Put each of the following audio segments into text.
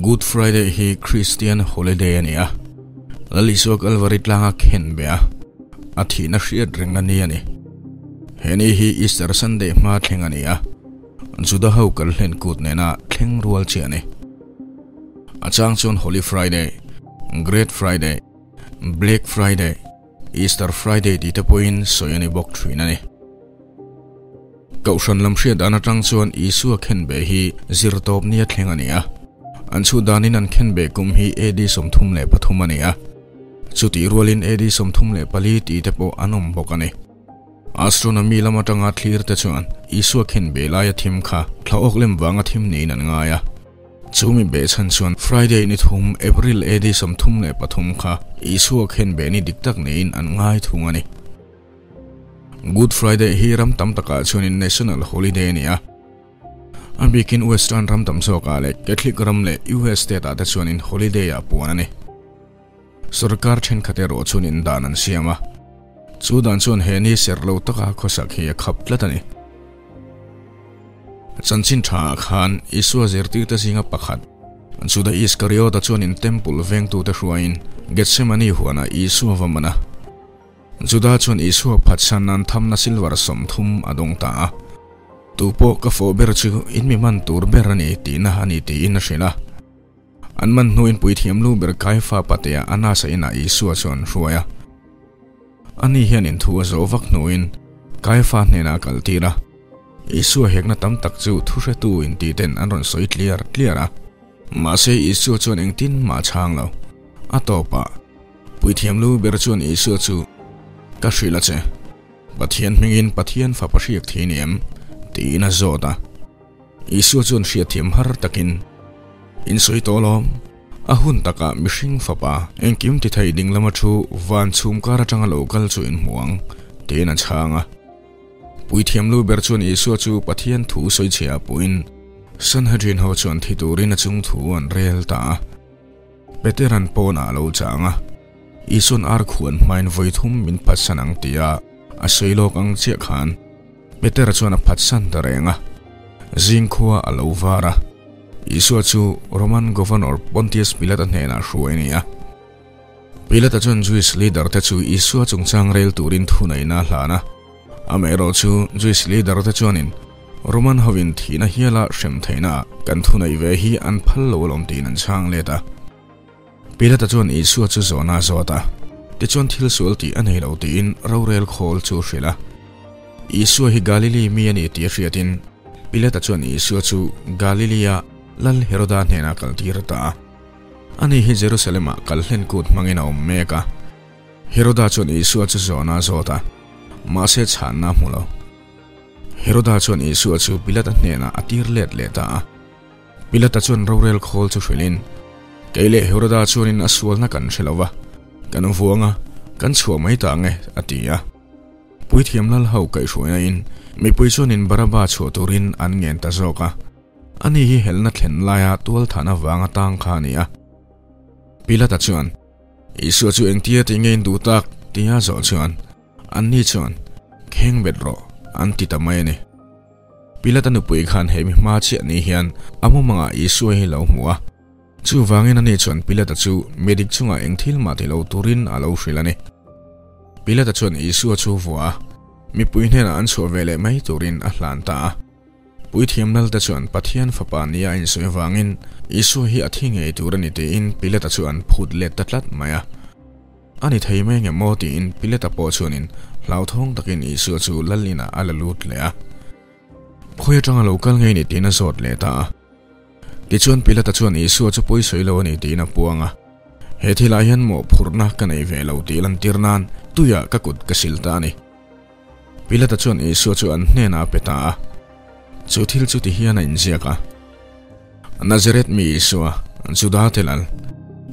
Good Friday hi Christian holiday a ni a, Lal Isua Kalvari tlanga khen be a, a thihna hriat rengna ni a ni. He ni hi Easter Sunday hma thleng a ni a, Juda ho kal hlen kut nena thleng rual chi a ni. A chang chuan Holy Friday, Great Friday, Black Friday, Easter Friday tih te pawhin sawi a ni bawk thin a ni. Kohhran lam hriat dan atang chuan Isua khenbeh hi zirtawp nia thleng a ni a. An chhut danin an khenbeh kum hi AD 33 a ni a. Chutih rualin AD 34 tih te pawh an awm bawk a ni. Astronomy lam atanga thlir te chuan Isua khenbeh laia thim kha thla awk lem vanga thim niin an ngai a. Chumi behchhan chuan Friday ni thum April AD 33 kha Isua khenbeh ni dik tak niin an ngai thung a ni. Good Friday hi ram tam takah chuanin national holiday a ni a. A bikin Western ram tam zawkah leh Catholic ram leh US state ah te chuanin holiday ah puan a ni. Sorkar thenkhat erawh chuanin dan an siam a. Chu dan chuan he ni serh lo taka khawsak hi a khap tlat a ni. Chanchin tha ah khan Isua zirtirte zinga pakhat Juda Iskariota chuanin temple vengtute hruaiin Gethsemane huanah Isua va man a. Juda chuan Isua phatsan nan thamna silver 30 a dawng ta a. Tu pawh ka fawh ber chu in mi man tur ber a ni tihna a ni tiin a hrilh a. An man hnuin puithiam lu ber Kaifa patea Anasa inah Isua chuan hruai a. Ani hian inthu a zawh vak hnuin Kaifa hnenah a kal tir a. Isua hekna tam tak chu thuhretu inti ten an rawn sawi tliar tliar a. Mahse Isua chuan engtin mah a chhang lo. A tawpah Puithiam lu ber chuan Isua chu, Ka hrilh a che, Pathian hmingin Pathian fapa hriak thei ni em? tiin a zawt a. Isua chuan hriatthiam har takin, In sawi tawh lawm, a hun takah mihring fapa engkim ti thei ding lama thu van chhum kar atanga lo kal chu in hmu ang, tiin a chhang a. Puithiam lu ber chuan Isua chu Pathian thu sawi chhia puiin Sanhedrin ho chuan thi turin a chung thu an rel ta a. Peteran pawnah a lo chang a, Isuan ar khuan hmain vawi thum min phatsan ang tia a sawi lawk ang chiah khan Petera chuan a phatsan ta reng a, zingkhua a lo var a, Isua chu Roman Governor Pontius Pilata hnenah hruai a ni a. Pilata chuan Jewish leader te chu Isua chungchang rel turin thuneihna a hlan a, amaherawh chu Jewish leader te chuanin Roman hovin thihna hiala hrem theihna kan thuneih ve hi an phal lo alawm tiin an chhang let a. Pilata chuan Isua chu zawhna a zawt a, tichuan thil sual tih a nei lo tiin rorel khawl chu a hrilh a. Isua hi Galili mi a ni tih a hriatin Pilata chuan Isua chu Galilia Lal Heroda hnenah kal tir ta a. Ani hi Jerusalem-ah kal hlen kut hmangin a awm mek a. Heroda chuan Isua chu zawhna a zawt a, mahse chhanna a hmu lo. Heroda chuan Isua chu Pilata hnenah a tir let leh ta a. Pilata chuan rorel khawl chu hrilhin, Kei leh Heroda chuanin a sualna kan hre lo va, kan vuang a, kan chhuah mai ta ang e, a ti a. Puithiam lal ho kaihhruainain mipui chuanin Baraba chhuah turin an ngen ta zawk a. Ani hi helna thlen laia tualthan avanga tang kha a ni a. Pilata chuan, Isua chu engtia tih nge in duh tak? tia zawh chuan, Anni chuan, Kheng bet rawh, an ti ta mai a ni. Pilata nupui khan he mi hma chiah ni hian a mumangah Isua hi lo hmu a. Chuvangin ani chuan Pilata chu midik chungah eng thil mah ti lo turin a lo hrilh a ni. Pilata chuan Isua chu vua a, mipui hnenah an chhuah ve leh mai turin a hlan ta a. Puithiam Lalte chuan Pathian Fapa nia a insawi avangin Isua hi a thi ngei tur a ni tiin Pilata chu an phut let ta tlat mai a. A ni thei mai nge maw tiin Pilata pawh chuanin hlauthawng takin Isua chu Lal inah a la lut leh a. Khawi atanga lo kal ngei ni tiin a zawt leh ta a. Tichuan Pilata chuan Isua chu pawi sawi lo a ni tiin a puang a. He thilah hian mawhphurhna ka nei ve lo tih lantir nan tuiah ka kut ka sil ta a ni. Pilata chuan Isua chu an hnenah a pe ta a. Chu thil chu ti hian a inziak a, Nazareth mi Isua, Juda te lal,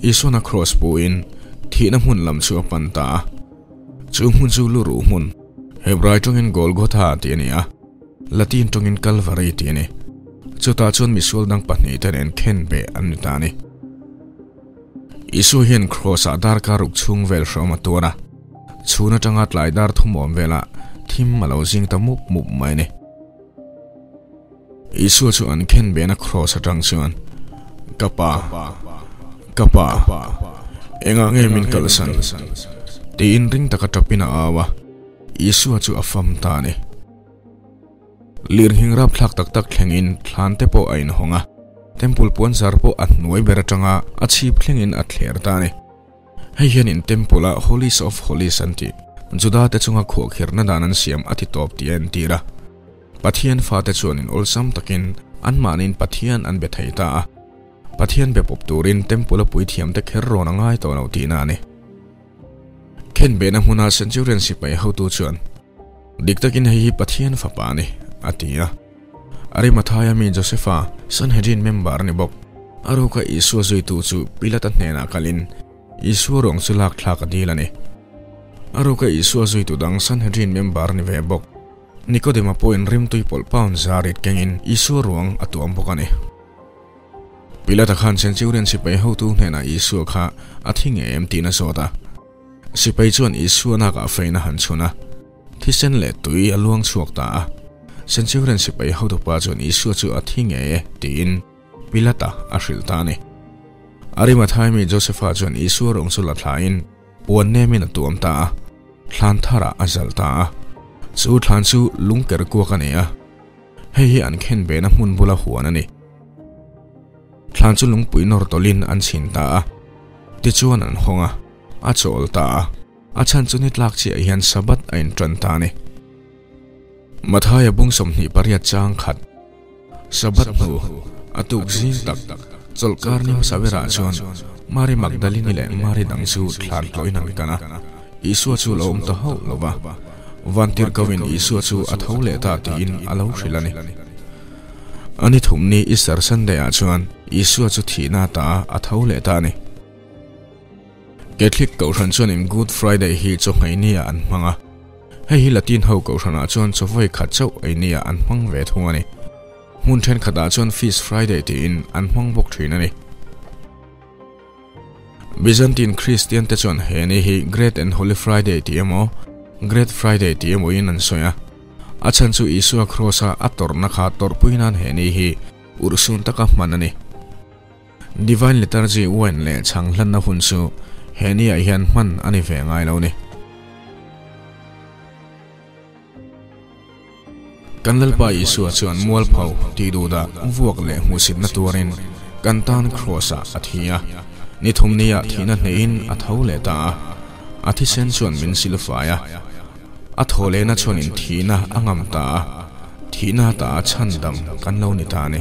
Isuan a kraws puin thihna hmun lam chu a pan ta a. Chu hmun chu lu ruh hmun, Hebrai tawngin Golgotha tih a ni a, Latin tawngin Calvary tih a ni. Chutah chuan misual dang pahnihte nen khen beh an ni ta a ni. Isua hian kraws-ah darkar ruk chhung vel hrawm a tuar a. Chhun atanga tlai dar thum awm velah thim a lo zing ta mup mup mai a ni. Isua chu an khen bena kraws atang chuan, Ka pa, ka pa, engah nge min kalsan? tiin ring taka tapin a au a, Isua chu a fam ta a ni. Lirnghing rapthlak tak tak thlengin thlan te pawh a inhawng a, Temple puanzar pawh a hnuai ber atanga a chhip thlengin a thler ta a ni. Hei hian in Temple a Holies of Holies an tih, Juda te chunga khuahkhirhna dan an siam a ti tawp tih a entir a. Pathian fate chuan in awlsam takin anmahniin Pathian an be thei ta a. Pathian be pawp turin Temple a puithiamte kher rawn a ngai tawh lo tihna a ni. Khenbehna hmuna Centurion sipai hotu chuan, Dik takin hei hi Pathian fapa a ni, a ti a. Arimathaya mi Josefa, Sanhedrin member a ni bawk. A ruka Isua zuitu chu Pilata hnenah kalin Isua ruang chu lak thlak a dil a ni. A ruka Isua zuitu dang Sanhedrin member a ni ve bawk. Nikodema pawhin rimtui pawlh pound zarit kengin Isua ruang a tuam bawk a ni. Pilata khan Centurion sipai hotu hnenah Isua kha a thi ngei em tiin a zawt a. Sipai chuan Isua nakah fein a han chhun a, thisen leh tui a luang chhuak ta a. Centurion sipai hotupa chuan Isua chu a thi ngei e tiin Pilata a hrilh ta a ni. Arimathai mi Josefa chuan Isua ruang chu la thlain puan nemin a tuam ta a, thlan tharah a zalh ta a. Chu thlan chu lungker kuak a ni a. Hei hi an khen vena hmun bula huan a ni. Thlan chu lungpui nawr tawlhin an chhin ta a, tichuan an hawng a, a chawl ta a. A chhan chu ni tlak chiah hian Sabbath a intan ta a ni. Mathaia bung 28 chang khat Sabbath hnu a tuk zing tak chawlhkar ni hmasa berah chuan Mari Magdalini leh Mari dang chu thlan tlawhin an kan a. Isua chu lo awm ta hauh lo va, Vantirhkohin Isua chu a tho leh ta tiin a lo hrilh a ni. A ni thumni Easter Sunday-ah chuan Isua chu thihna ta a tho leh ta a ni. Catholic Kohhran chuanin Good Friday hi chawhmeh nia an hmang a, hei hi Latin ho Kohhranah chuan chawvawi khat chauh ei nia an hmang ve thung a ni. Hmun thenkhatah chuan Feast Friday tiin an hmang bawk thin a ni. Byzantine Kristian te chuan he ni hi Great and Holy Friday tih emaw, Great Friday tih emawin an sawi a. A chhan chu Isua Kraws-a a tawrhna kha tawrhpui nan he ni hi urhsun taka hman a ni. Divine Liturgy wine leh chhang hlanna hun chu he ni ah hian hman a ni ve ngai lo ni. Kan Lalpa Isua chuan mualpho tih duhdah vuak leh hmuhsitna tuarin kan tan Kraws-ah a thi a. Ni thumniah thihna hnehin a tho leh ta a. A thisen chuan min silfai a. A thaw lehna chuanin thihna a ngam ta a. Thihna ta a chhandam kan lo ni ta a ni.